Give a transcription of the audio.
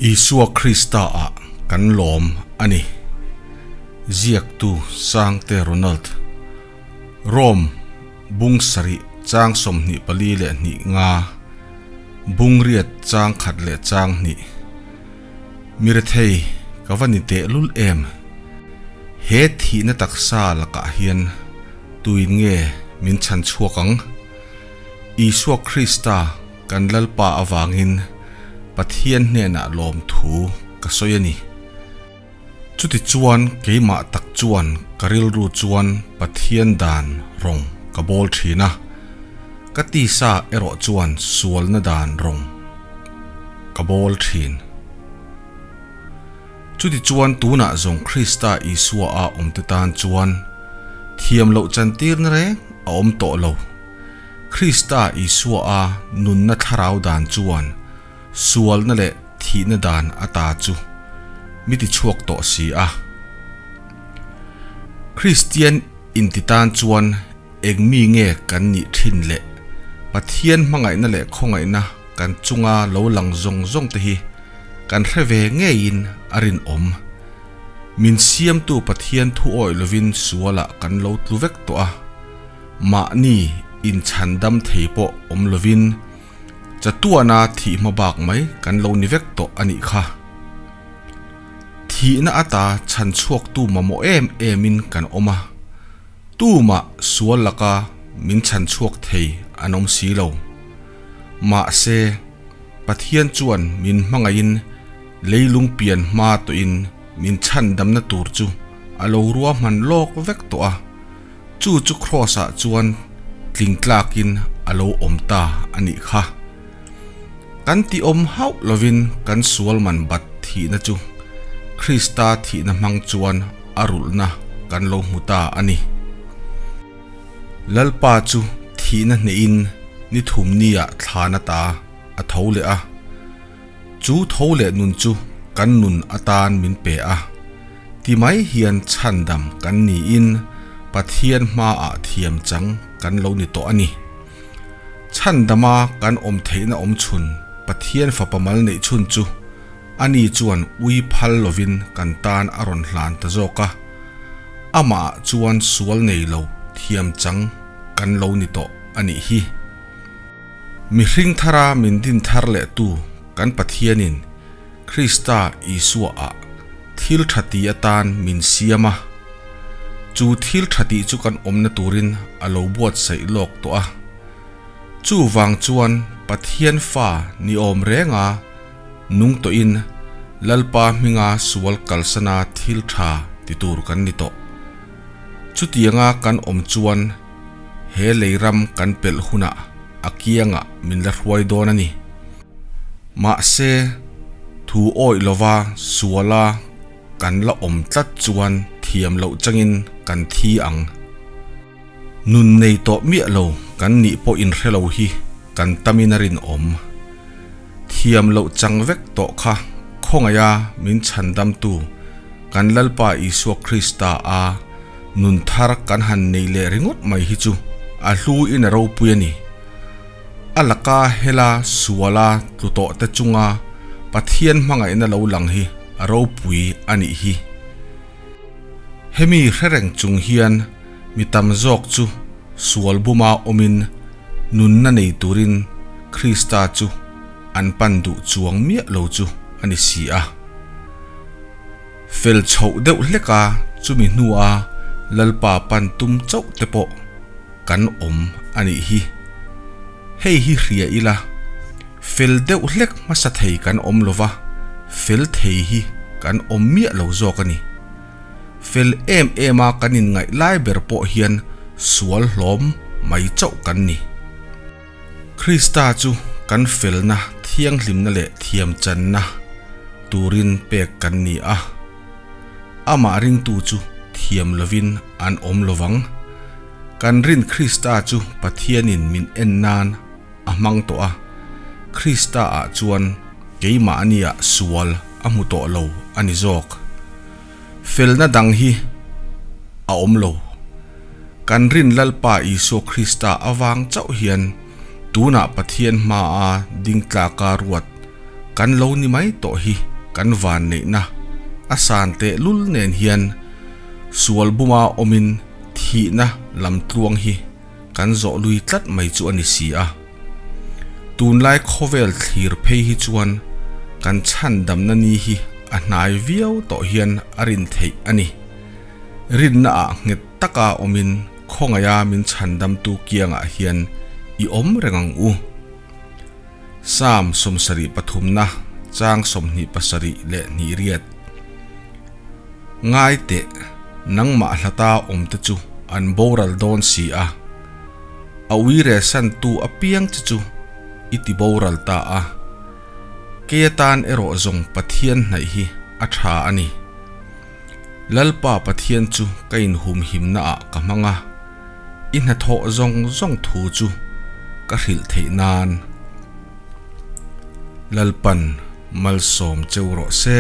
Isua Krista ah kan lawm a ni. Ziaktu Sangte Ronald. Rome bung sarih chang 24 leh hnih nga, bung riat chang khat leh chang hnih. Mirethei ka va ni teh lul em? He thihna taksa lakah hian tuin nge min chhan chhuak ang? Isua Krista kan Lalpa avangin Pathian hnenah lawmthu ka sawi a ni. Chuti chuan keimah tak chuan ka rilru chuan Pathian dan rawng ka bawl thin a, ka tisa erawh chuan sualna dan rawng ka bawl thin. Chuti chuan tunah zawng Krista Isua a awmte tan chuan thiam loh chantirna reng a awm tawh lo. Krista Isua a nunna thlarau dan chuan sualna leh thihna dan ata chu mi ti chhuak tawh si a. Kristian inti tan chuan eng mi nge kan nih thin le? Pathian hmangaihna leh khawngaihna kan chunga lo lang zawng zawng te hi kan hre ve ngeiin a rinawm. Min siamtu Pathian thu awih lovin sualah kan lo tlu vek tawh a. Mahni inchhandam thei pawh awm lovin chatuana thih hma bak mai kan lo ni vek tawh a nih kha. Thihna ata chhan chhuaktu mamawh em emin kan awm a, tumah sual laka min chhan chhuak thei an awm si lo. Mahse, Pathian chuan min hmangaihin leilung pian hma tawhin min chhandamna tur chu a lo ruahman lawk vek tawh a. Chu chu Kraws-ah chuan tling tlakin a lo awm ta a nih kha. Kan ti awm hauh lovin kan sual man bat thihna chu Krista thihna hmang chuan a rulhna kan lo hmu ta a ni. Lalpa chu thihna hnehin ni thum niah thlan ata a tho leh a. Chu tho leh nun chu kan nun atan min pe a, ti mai hian chhandam kan niin Pathian hmaah thiam chang kan lo ni tawh a ni. Chhandama kan awm theihna awm chhun Pathian fapa mal neih chhun chu ani chuan ui phal lovin kan tan a rawn hlan ta zawk a, amah chuan sual nei lo thiam chang kan lo ni tawh a nih hi. Mihring thara min din thar leh tu kan Pathianin Krista Isua ah thil tha ti atan min siam a, chu thil tha tih chu kan awmna turin a lo buatsaih lawk tawh a. Chuvang chuan Pathian fa ni awm renga nung tawhin Lalpa hminga sual kalsana thil tha ti tur kan ni tawh. Chutianga kan awm chuan He lei ram kan pelh hunah a kiangah min la hruai dawn a ni. Mahse, thu awih lova suala kan la awm tlat chuan thiam loh changin kan thi ang. Nun nei tawh miah lo kan nih pawh inhre lo hi kan tamin a rinawm. Thiam loh chang vek tawh kha khawngaiha min chhandamtu kan Lalpa Isua Krista a nun thar kan han nei leh ringawt mai hi chu a hlu in a ropui a ni. A laka hela suala tlu tawh te chunga Pathian hmangaihna lo lang hi a ropui a nih hi. Hemi hre reng chung hian mi tam zawk chu sual buma awmin nunna nei turin Krista chu an pan duh chuang miah lo chu a ni si a. Fel chhoh deuh hlek a, chumi hnua Lalpa pan tum chauh te pawh kan awm a nih hi. Hei hi hria ila, fel deuh hlek hmasa thei kan awm lova, fel thei hi kan awm miah lo zawk a ni. Fel em em a kan inngaih lai ber pawh hian sual hlawm mai chauh kan ni. Krista chu kan felna, thianghlimna leh thiamchanna turin pek kan ni a. Amah ringtu chu thiam lovin an awm lovang. Kan rin Krista chu Pathianin min en nan a hmang tawh a, Krista ah chuan keimahnia sual a hmu tawh lo a ni zawk. Felna dang hi a awm lo. Kan rin Lalpa Isua Krista avang chauh hian tunah Pathian hmaa ding tlaka ruat kan lo ni mai tawh hi. kan vanneihna a san teh lul nen hian sual buma awmin thihna lamtluang hi kan zawh lui tlat mai chu a ni si a. Tunlai khawvel thlir phei hi chuan kan chhandamna ni hi a hnai viau tawh hian a rin theih a ni. Rinna ah nghet taka awmin khawngaia min chhandamtu kiangah hian i awm reng ang u. Psalm 73 pathumna chang 27 leh hnih riat. Ngai teh, nangmah hlata awmte chu an boral dawn si a, a uire santu apiang che chu i ti boral ta a. Kei atan erawh zawng Pathian hnaih hi a tha a ni. Lalpa Pathian chu ka inhumhimna ah ka hmang a, i hnathawh zawng zawng thu chu ka hrilh theih nan Lalpan malsawm cheu rawh se.